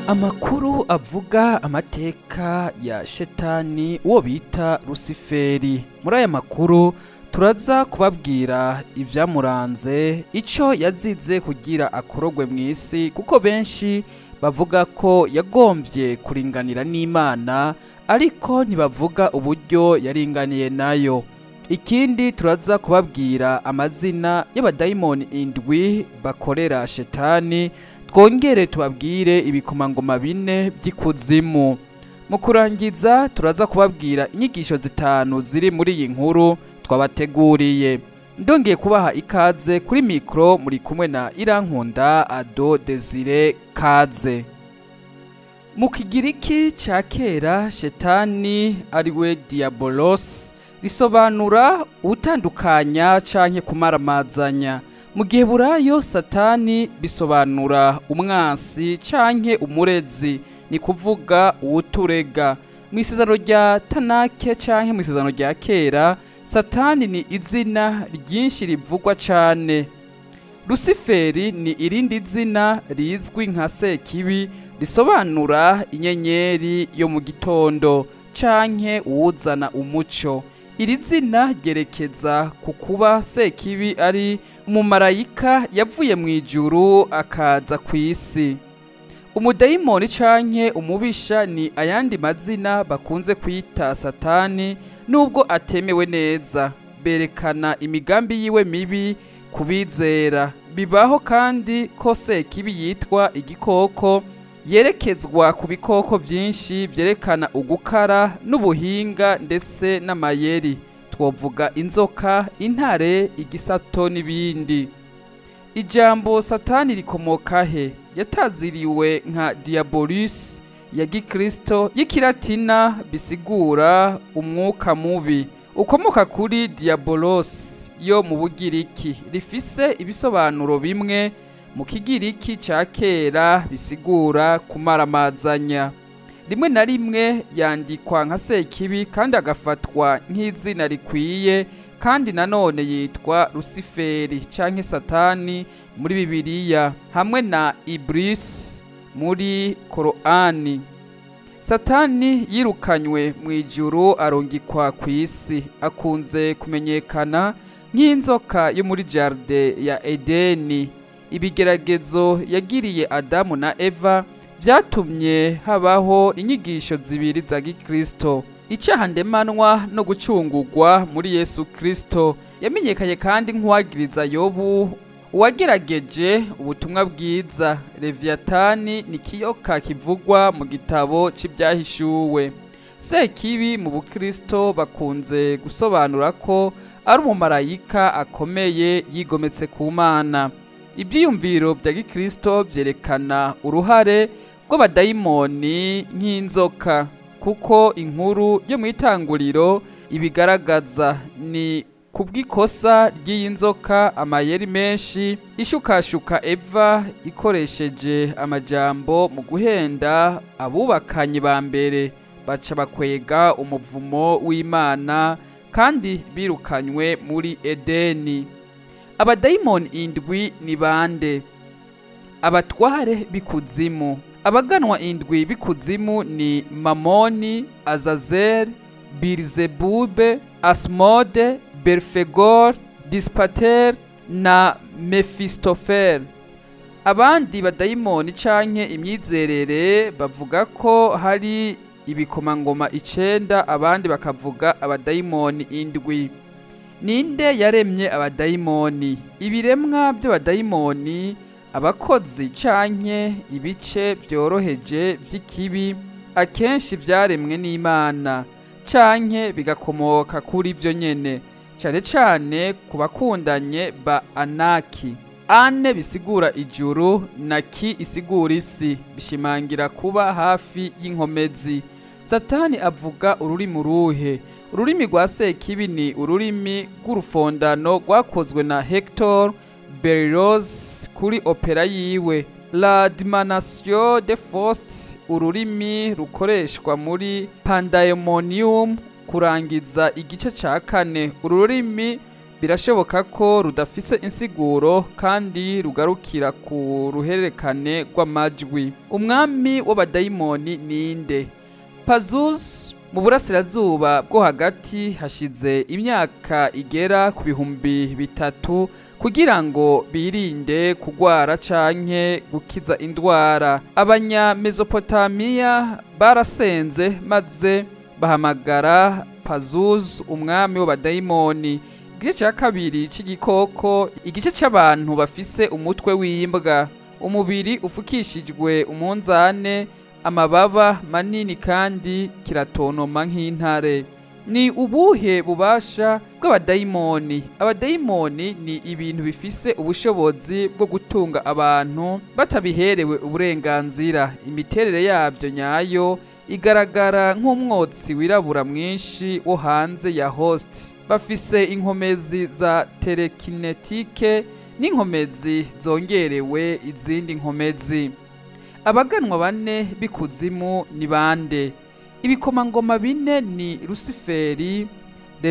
Amakuru avuga amateka ya shetani uwo bita Rusiferi. Muri aya makuru turaza kubabwira ivyamuranze, ico yazize kugira akorogwe mw'isi, kuko benshi bavuga ko yagombye kuringanira n'Imana, ariko ntibavuga uburyo yaringaniye nayo. Ikindi turaza kubabwira amazina y'abadayimoni indwi bakorera shetani, twongere tubabwire ibikomangoma bine by'ikuzimu. Mu kurangiza turaza kubabwira inyigisho zitanu ziri muri iyi nkuru twabateguriye. Ndongeye kubaha ikaze kuri mikro, muri kumwe na Irankunda Ado Desire. Kaze. Mu Kigiriki ca kera, shetani ariwe diabolos risobanura utandukanya canke kumaramazanya. Mu Giheburayo, satani bisobanura umwansi canke umurezi, ni kuvuga uwuturega. Mu isezerano rya Tanake canke mu isezerano rya kera, satani ni izina ryinshi rivugwa cane. Rusiferi ni irindi zina rizwi nka Sekibi, risobanura inyenyeri yo mu gitondo canke uwuzana umuco. Iri zina ryerekeza ku kuba Sekibi ari umumarayika yavuye mu ijuru akaza ku isi. Umudayimoni canke umubisha ni ayandi mazina bakunze kwita satani, nubwo atemewe neza. Berekana imigambi yiwe mibi kubizera. Bibaho kandi ko Sekibi yitwa igikoko, yerekezwa ku bikoko byinshi byerekana ugukara n'ubuhinga ndetse n'amayeri. Twovuga inzoka, intare, igisato n'ibindi. Ijambo satani rikomoka he? Yataziriwe nka diabolus ya gikristo y'Ikilatina, bisigura umwuka mubi, ukomoka kuri diabolos yo mu Bugiriki, rifise ibisobanuro bimwe mu Kigiriki ca kera, bisigura kumaramazanya. Rimwe na rimwe yandikwa nka Sekibi kandi agafatwa nk'izina rikwiye, kandi nanone yitwa Rusiferi canke Satani muri Bibiliya, hamwe na Iblis muri Korani. Satani yirukanywe mu ijuru arungikwa ku isi. Akunze kumenyekana nk'inzoka yo muri jardin ya Edeni. Ibigeragezo yagiriye Adamu na Eva byatumye habaho inyigisho zibiri za gikristo, icyaha ndemanwa no gucungurwa muri Yesu Kristo. Yamenyekanye kandi nk'uwagiriza Yobu, uwagerageje ubutumwa bwiza. Leviyatani ni kiyoka kivugwa mu gitabo c'Ibyahishuwe. Sekibi mu bukristo bakunze gusobanura ko ari umumarayika akomeye yigometse ku Mana. Ibyiyumviro bya gikristo byerekana uruhare rw'abadayimoni nk'inzoka, kuko inkuru yo mu Itanguriro ibigaragaza. Ni kubw'ikosa ry'iyi nzoka, amayeri menshi, ishukashuka Eva ikoresheje amajambo mu guhenda abubakanye ba mbere, baca bakwega umuvumo w'Imana kandi birukanywe muri Edeni. Abadayimoni indwi ni bande? Abatware b'ikuzimu. Abaganwa indwi b'ikuzimu ni Mamoni, Azazel, Bilzebube, Asmode, Belfegor, Dispater na Mephistopher. Abandi badayimoni canke imyizerere bavuga ko hari ibikomangoma icenda, abandi bakavuga abadayimoni indwi. Ninde yaremye abadayimoni? Ibiremwa by'abadayimoni, abakozi canke ibice byoroheje by'ikibi, akenshi byaremwe n'Imana canke bigakomoka kuri byo nyene, cane cane ku bakundanye ba Anaki. Ane bisigura ijuru na ki isigura isi, bishimangira kuba hafi y'inkomezi. Satani avuga ururimi uruhe? Ururimi rwa Sekibi ni ururimi rw'urufondano rwakozwe na Hector Berlioz kuri opera yiwe La Dimanation de Faust, ururimi rukoreshwa muri Pandemonium kurangiza igice ca kane. Ururimi Birashoboka ko rudafise insiguro kandi rugarukira ku ruhererekane rw'amajwi. Umwami w'abadayimoni ninde? Pazuzu mu burasirazuba bwo hagati hashize imyaka igera ku 3000 kugira ngo birinde kugwara canke gukiza indwara. Abanya-Mesopotamiya barasenze maze bahamagara Pazuzu, umwami w'abadayimoni. Igice cya kabiri c'igikoko, igice c'abantu bafise umutwe w'imbwa, umubiri ufukishijwe umunzane, amababa manini kandi kiratonoma nk'intare. Ni ubuhe bubasha bw'abadayimoni? Abadayimoni ni ibintu bifise ubushobozi bwo gutunga abantu batabiherewe uburenganzira. Imiterere yabyo nyayo igaragara nk'umwotsi wirabura mwinshi wo hanze ya host. Bafise inkomezi za telekinetike n'inkomezi zongerewe izindi nkomezi. Abaganwa bane b'ikuzimu ni bande? Ibikomangoma bine ni Rusiferi,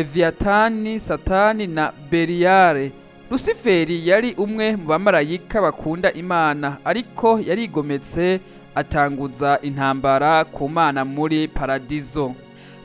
Leviatani, Satani na Beriyare. Rusiferi yari umwe mu bamarayika bakunda Imana, ariko yarigometse atanguza intambara ku Mana muri paradizo.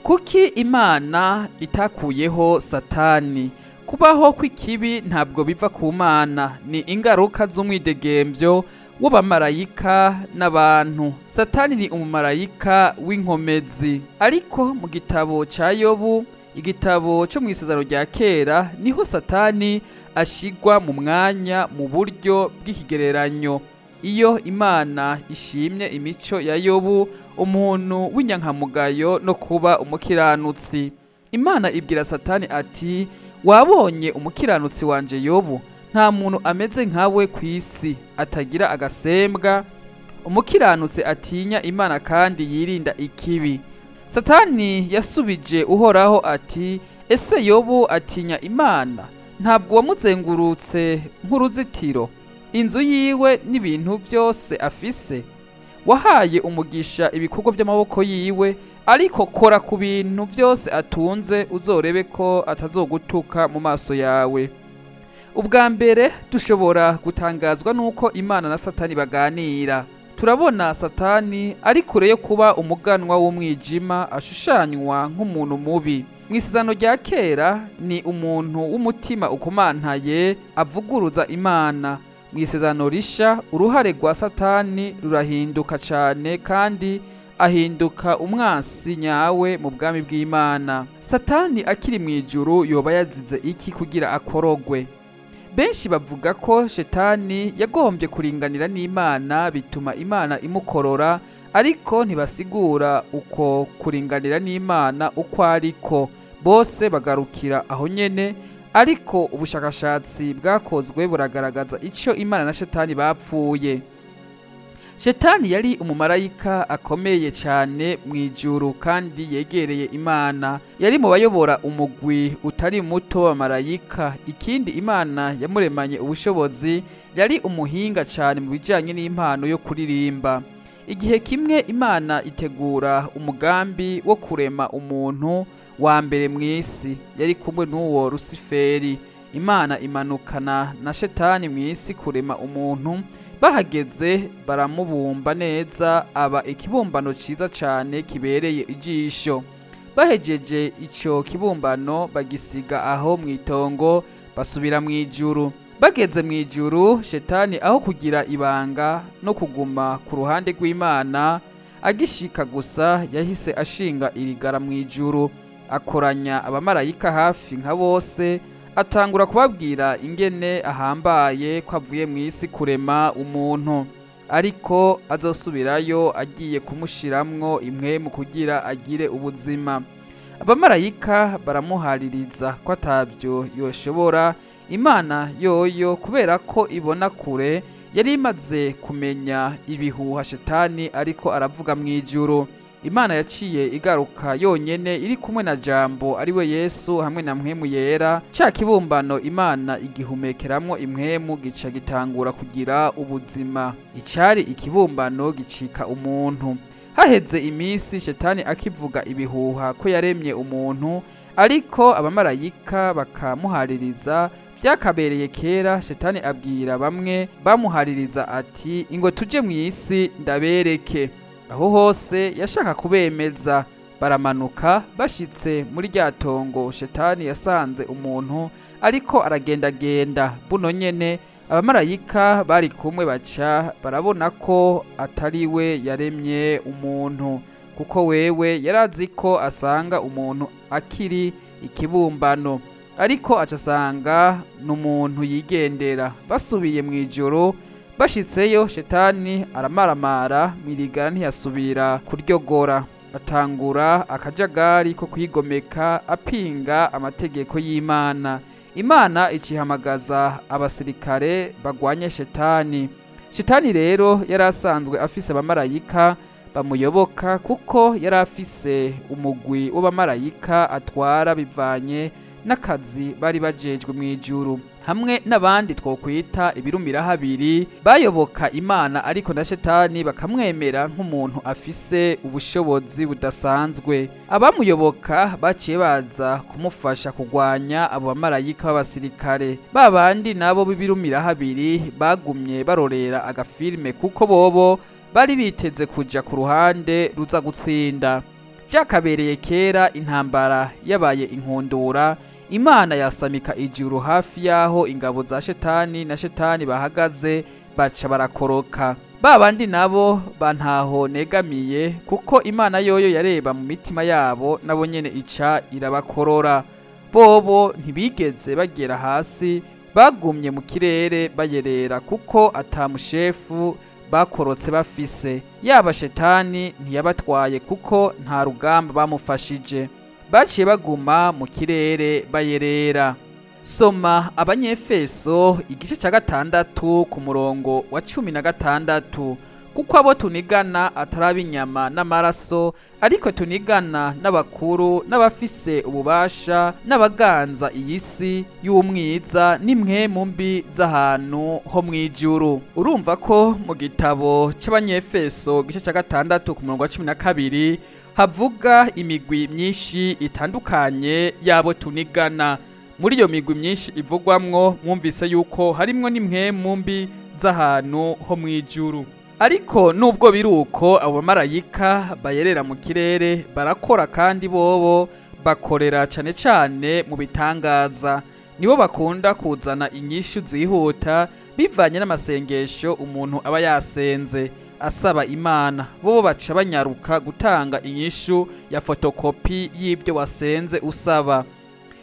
Kuki Imana itakuyeho Satani? Kubaho kw'ikibi ntabwo biva ku Mana, ni ingaruka z'umwidegembyo w'abamarayika n'abantu. Satani ni umumarayika w'inkomezi, ariko mu gitabo ca Yobu, igitabo cyo mu isezerano rya kera, niho Satani ashigwa mu mwanya mu buryo bw'ikigereranyo. Iyo Imana ishimye imico ya Yobu, umuntu w'inyankamugayo no kuba umukiranutsi, Imana ibwira Satani ati: wabonye umukiranutsi wanje Yobu? Nta muntu ameze nkawe ku isi, atagira agasembwa, umukiranutsi atinya Imana kandi yirinda ikibi. Satani yasubije Uhoraho ati: ese Yobu atinya Imana? Ntabwo wamuzengurutse nk'uruzitiro, inzu yiwe n'ibintu byose afise? Wahaye umugisha ibikorwa by'amaboko yiwe, ariko kora ku bintu byose atunze, uzorebe ko atazogutuka mu maso yawe. Ubwa mbere dushobora gutangazwa nuko Imana na Satani baganira. Turabona Satani ari kure yo kuba umuganwa w'umwijima, ashushanywa nk'umuntu mubi. Mu isezerano rya kera ni umuntu w'umutima ukomantaye avuguruza Imana. Mu isezerano risha uruhare rwa Satani rurahinduka cyane kandi ahinduka umwansi nyawe mu bwami bw'Imana. Satani akiri mu ijuru yoba yazize iki kugira akorogwe? Benshi bavuga ko Shetani yagombye kuringanira n'Imana bituma Imana imukorora, ariko ntibasigura uko kuringanira n'Imana uko ariko. Bose bagarukira aho nyene, ariko ubushakashatsi bwakozwe buragaragaza ico Imana na Shetani bapfuye. Shetani yari umumarayika akomeye cyane mu ijuru kandi yegereye Imana. Yari mu bayobora umugwi utari muto w'abamarayika. Ikindi, Imana yamuremanye ubushobozi, yari umuhinga cyane mu bijyanye n'impano yo kuririmba. Igihe kimwe Imana itegura umugambi wo kurema umuntu wa mbere mu isi, yari kumwe n'uwo Rusiferi. Imana imanukana na Shetani mu isi kurema umuntu. Bahageze baramubumba neza, aba ikibumbano ciza cane kibereye ijisho. Bahejeje ico kibumbano bagisiga aho mw'itongo, basubira mw'ijuru. Bageze mw'ijuru, Shetani aho kugira ibanga no kuguma ku ruhande rw'Imana, agishika gusa yahise ashinga irigara mw'ijuru, akoranya abamarayika hafi nka bose, atangura kubabwira ingene ahambaye ko avuye mu isi kurema umuntu, ariko azosubirayo agiye kumushiramwo impwemu kugira agire ubuzima. Abamarayika baramuhaririza ko atabyo yoshobora. Imana yoyo, kubera ko ibona kure, yari imaze kumenya ibihuha Shetani ariko aravuga mw'ijuru. Imana yaciye igaruka yonyene iri kumwe na Jambo ariwe Yesu hamwe na Mpwemu Yera. Ca kibumbano Imana igihumekeramwo impwemu gica gitangura kugira ubuzima. Icari ikibumbano gicika umuntu. Haheze iminsi Shetani akivuga ibihuha ko yaremye umuntu, Ariko abamarayika bakamuhaririza. Byakabereye kera Shetani abwira bamwe bamuhaririza ati: "Ingo tuje mu isi ndabereke." Aho hose yashaka kubemeza. Baramanuka, bashitse muri rya tongo Shetani yasanze umuntu ariko aragendagenda. Buno nyene abamarayika bari kumwe baca barabona ko atari we yaremye umuntu, kuko wewe yarazi ko asanga umuntu akiri ikibumbano, ariko aca asanga n'umuntu yigendera. Basubiye mu ijoro, bashitseyo Shetani aramaramara mwirigara, ntiyasubira kuryogora, atangura akajagari ko kwigomeka, apinga amategeko y'Imana. Imana icihamagaza abasirikare bagwanye Shetani. Shetani rero yari asanzwe afise abamarayika bamuyoboka, kuko yari afise umugwi w'abamarayika atwara bivanye n'akazi bari bajejwe mu ijuru, hamwe n'abandi twokwita ibirumira habiri bayoboka Imana, ariko na Shetani bakamwemera nk'umuntu afise ubushobozi budasanzwe. Abamuyoboka baciye baza kumufasha kugwanya abo bamarayika b'abasirikare. Babandi nabo b'ibirumira habiri bagumye barorera agafilme, kuko bobo bari biteze kuja ku ruhande ruza gutsinda. Byakabereye kera intambara yabaye inkundura. Imana yasamika ijuru hafi y'aho ingabo za Shetani na Shetani bahagaze, baca barakoroka. Babandi nabo bantaho negamiye, kuko Imana yoyo yareba mu mitima yabo, nabo nyene ica irabakorora. Bobo ntibigeze bagera hasi, bagumye mu kirere bayerera, kuko atamushefu bakorotse bafise. Yaba Shetani ntiyabatwaye, kuko nta rugamba bamufashije. Baciye baguma mu kirere bayerera. Soma Abanyefeso igice cya 6 ku murongo wa 16: "Kuko abo tunigana atari ab'inyama n'amaraso, ariko tunigana n'abakuru n'abafise ububasha n'abaganza iyi si y'umwiza n'impwemu mbi z'ahantu ho mw'ijuru." Urumva ko mu gitabo c'Abanyefeso igice cya 6 ku murongo wa 12 havuga imigwi myinshi itandukanye y'abo tunigana. Muri iyo migwi myinshi ivugwamwo, mwumvise yuko harimwo n'impwemu mbi z'ahantu ho mw'ijuru. Ariko nubwo biruko abo bamarayika bayerera mu kirere barakora, kandi bobo bakorera cane cane mu bitangaza. Nibo bakunda kuzana inyishu zihuta bivanye n'amasengesho umuntu aba yasenze asaba Imana. Bobo baca banyaruka gutanga inyishu ya fotokopi y'ibyo wasenze usaba.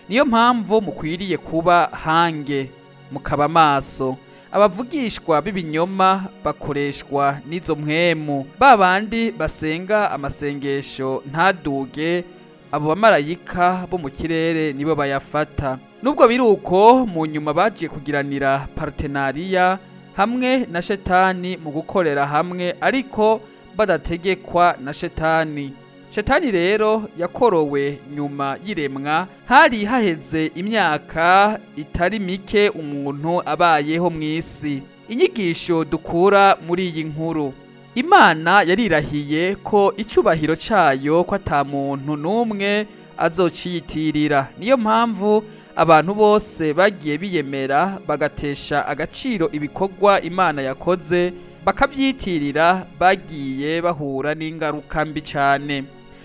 Niyo mpamvu mukwiriye kuba hange, mukaba maso. Abavugishwa b'ibinyoma bakoreshwa n'izo mpwemu. Babandi basenga amasengesho ntaduge, abo bamarayika bo mu kirere nibo bayafata. Nubwo biruko mu nyuma bagiye kugiranira partenariya hamwe na Shetani mu gukorera hamwe, ariko badategekwa na Shetani. Shetani rero yakorowe nyuma y'iremwa, hari haheze imyaka itari mike umuntu abayeho mu isi. Inyigisho dukura muri iyi nkuru: Imana yarirahiye ko icubahiro cayo ko ata muntu n'umwe azociyitirira. Niyo mpamvu abantu bose bagiye biyemera, bagatesha agaciro ibikorwa Imana yakoze, bakabyitirira, bagiye bahura n'ingaruka mbi cane.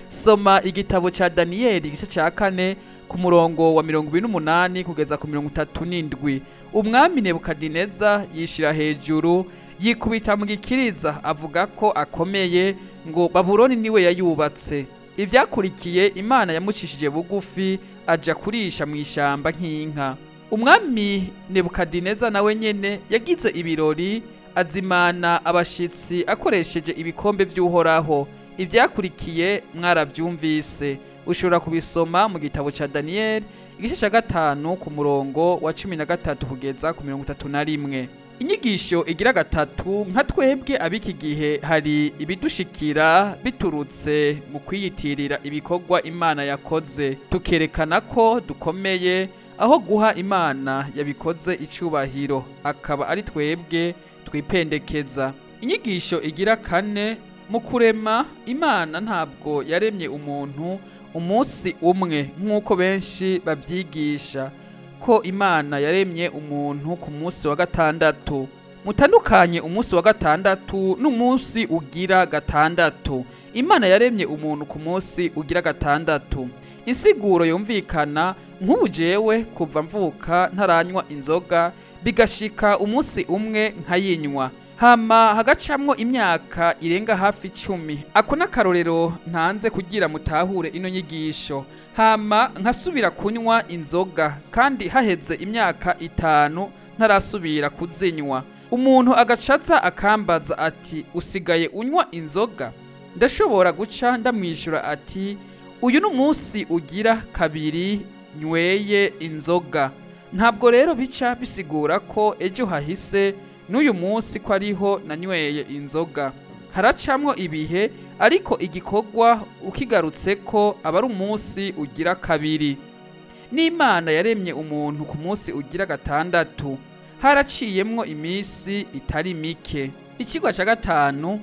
Soma igitabo ca Daniyeli igice ca 4 ku murongo wa 28 kugeza ku 37. Umwami Nebukadineza yishira hejuru, yikubita mu gikiriza, avuga ko akomeye, ngo Babuloni niwe yayubatse. Ivyakurikiye, Imana yamucishije bugufi, aja kurisha mu ishamba nk'inka. Umwami Nebukadineza nawe nyene yagize ibirori, azimana abashitsi akoresheje ibikombe vy'Uhoraho. Ivyakurikiye mwaravyumvise, ushobora kubisoma mu gitabo ca Daniyeli igice ca 5 ku murongo wa 13 kugeza ku 31. Inyigisho igira gatatu: nka twebwe ab'iki gihe hari ibidushikira biturutse mu kwiyitirira ibikorwa Imana yakoze, tukerekana ko dukomeye, aho guha Imana yabikoze icubahiro, akaba ari twebwe twipendekeza. Inyigisho igira kane: mu kurema, Imana ntabwo yaremye umuntu Umunsi umwe, nk'uko benshi babyigisha ko Imana yaremye umuntu ku munsi wa gatandatu. Mutandukanye umunsi wa gatandatu n'umunsi ugira gatandatu. Imana yaremye umuntu ku munsi ugira gatandatu. Insiguro yumvikana: nk'ubu jewe kuva mvuka ntaranywa inzoga, bigashika umunsi umwe nkayinywa, hama hagacamwo imyaka irenga hafi 10. Ako n'akarorero ntanze kugira mutahure ino nyigisho. Hama nkasubira kunywa inzoga, kandi haheze imyaka 5 ntarasubira kuzinywa. Umuntu agacaza akambaza ati: "Usigaye unywa inzoga?" Ndashobora guca ndamwishyura ati: "Uyu ni umunsi ugira kabiri nyweye inzoga." Ntabwo rero bica bisigura ko ejo hahise n'uyu munsi ko ariho nanyweye inzoga. Haracamwo ibihe, ariko igikorwa ukigarutse ko aba ari umunsi ugira kabiri. N'Imana yaremye umuntu ku munsi ugira gatandatu, haraciyemwo iminsi itari mike. Ikigwa cya gatanu,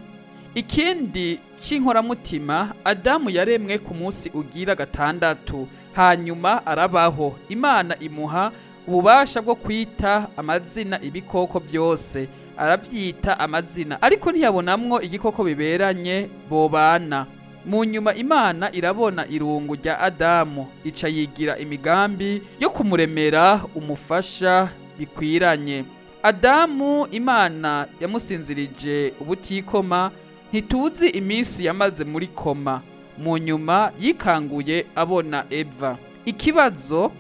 ikindi c'inkoramutima: Adamu yaremwe ku munsi ugira gatandatu, hanyuma arabaho. Imana imuha ububasha bwo kwita amazina ibikoko byose, arabyita amazina, ariko ntiyabonamwo igikoko biberanye bobana. Mu nyuma Imana irabona irungu rya Adamu, ica yigira imigambi yo kumuremera umufasha bikwiranye. Adamu Imana yamusinzirije ubutikoma, ntituzi iminsi yamaze muri koma. Mu nyuma yikanguye abona Eva. Ikibazo: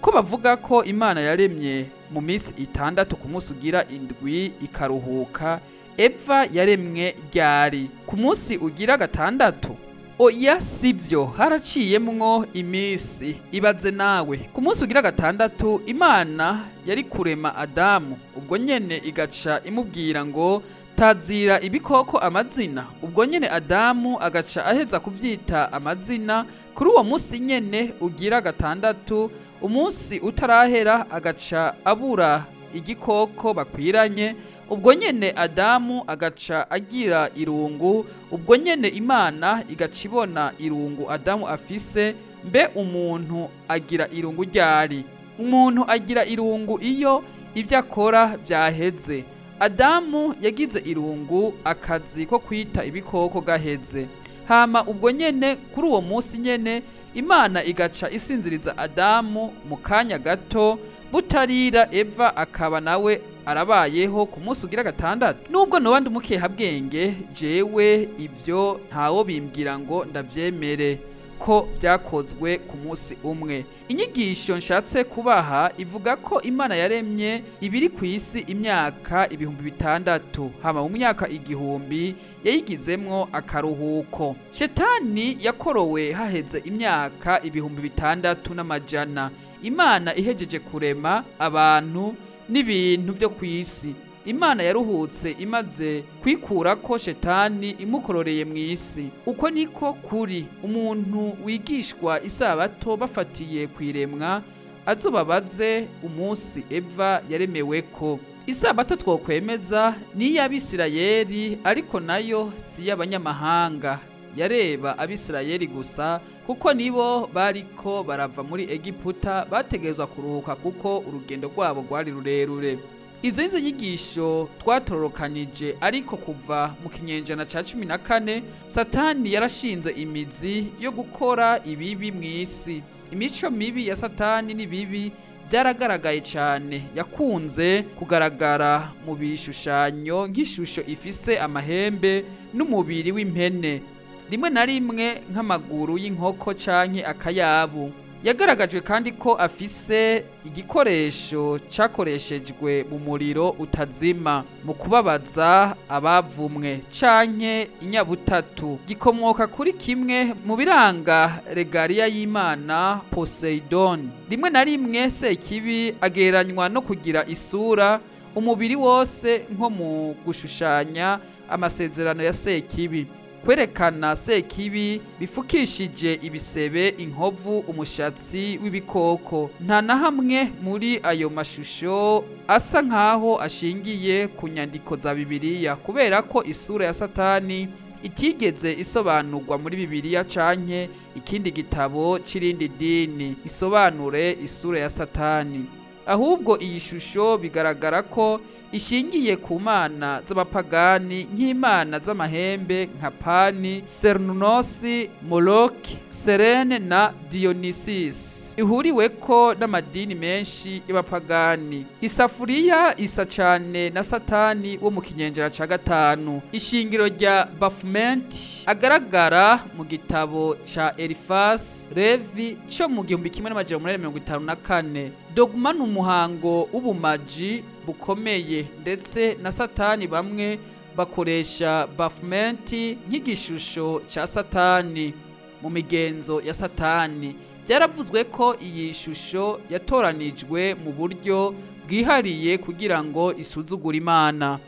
ko bavuga ko Imana yaremye mu minsi 6, ku munsi ugira indwi ikaruhuka, Eva yaremwe ryari? Ku munsi ugira gatandatu? Oya, sibyo, haraciyemwo iminsi. Ibaze nawe, ku munsi ugira gatandatu Imana yari kurema Adamu, ubwo nyene igaca imubwira ngo: "Tazira ibikoko amazina." Ubwo nyene Adamu agaca aheza kuvyita amazina kuri uwo munsi nyene ugira gatandatu. Umunsi utarahera agaca abura igikoko bakwiranye. Ubwo nyene Adamu agaca agira irungu. Ubwo nyene Imana igaca ibona irungu Adamu afise. Mbe umuntu agira irungu ryari? Umuntu agira irungu iyo ibyo akora byaheze. Adamu yagize irungu akazi ko kwita ibikoko gaheze. Hama ubwo nyene, kuri uwo munsi nyene, Imana igaca isinziriza Adamu mu kanya gato butarira, Eva akaba nawe arabayeho ku munsi ugira gatandatu. Nubwo noba ndi umukehabwenge, jewe ibyo ntawo bimbwira ngo ndavyemere ko byakozwe ku munsi umwe. Inyigisho nshatse kubaha ivuga ko Imana yaremye ibiri ku isi imyaka 6000, hama mu myaka 1000 yayigizemwo akaruhuko. Shetani yakorowe haheze imyaka 6400, Imana ihejeje kurema abantu n'ibintu byo ku isi. Imana yaruhutse imaze kwikura ko Shetani imukororeye mu isi. Uko niko kuri. Umuntu wigishwa isabato bafatiye kwiremwa azobabaze umunsi Eva yaremeweko. Isabato twokwemeza ni iy'Abisirayeli, ariko nayo si iy'abanyamahanga. Yareba Abisirayeli gusa, kuko nibo bariko barava muri Egiputa, bategerezwa kuruhuka kuko urugendo rwabo rwari rurerure. Izi nizo nyigisho twatororokanije, ariko kuva mu kinyenjana ca 14 Satani yarashinze imizi yo gukora ibibi mw'isi. Imico mibi ya Satani n'ibibi byaragaragaye cyane. Yakunze kugaragara mu bishushanyo nk'ishusho ifise amahembe n'umubiri w'impene, rimwe na rimwe nk'amaguru y'inkoko canke akayabu. Yagaragajwe kandi ko afise igikoresho cakoreshejwe mu muriro utazima mu kubabaza abavumwe, canke inyabutatu, gikomoka kuri kimwe mu biranga regariya y'Imana Poseidon. Rimwe na rimwe Sekibi agereranywa no kugira isura umubiri wose, nko mu gushushanya amasezerano ya Sekibi, kwerekana Sekibi bifukishije ibisebe, inkovu, umushatsi w'ibikoko. Nta na hamwe muri ayo mashusho asa nkaho ashingiye ku nyandiko za Bibiliya, kubera ko isura ya Satani itigeze isobanurwa muri Bibiliya canke ikindi gitabo c'irindi dini isobanure isura ya Satani. Ahubwo iyi shusho bigaragara ko ishingiye ku mana z'abapagani nk'imana z'amahembe nka Pani, Cernunnos, Moloch, Serene na Dionysus, ihuriweko n'amadini menshi y'abapagani. Isafuriya isa cane na Satani wo mu kinyenjera ca gatanu. Ishingiro rya Baphomet agaragara mu gitabo ca Eliphas Levi co mu 1854. Dogma ni umuhango w'ubumaji bukomeye, ndetse na Satani bamwe bakoresha Baphomet nk'igishusho ca Satani mu migenzo ya Satani. Byaravuzwe ko iyi shusho yatoranijwe mu buryo bwihariye kugira ngo isuzugure Imana.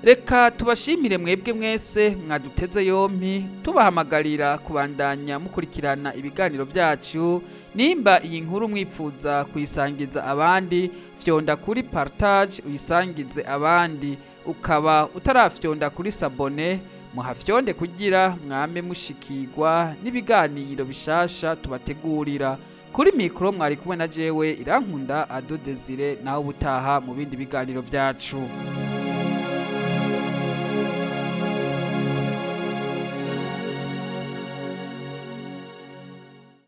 Reka tubashimire mwebwe mwese mwaduteze yompi, tubahamagarira kubandanya mukurikirana ibiganiro byacu. Nimba iyi nkuru mwipfuza kuyisangiza abandi, fyonda kuri partage uyisangize abandi. Ukaba utarafyonda kuri s'abonner, muhafyonde kugira mwame mushikirwa n'ibiganiro bishasha tubategurira. Kuri mikoro mwari kumwe na jewe Irankunda Ado Desire, naho ubutaha mu bindi biganiro byacu.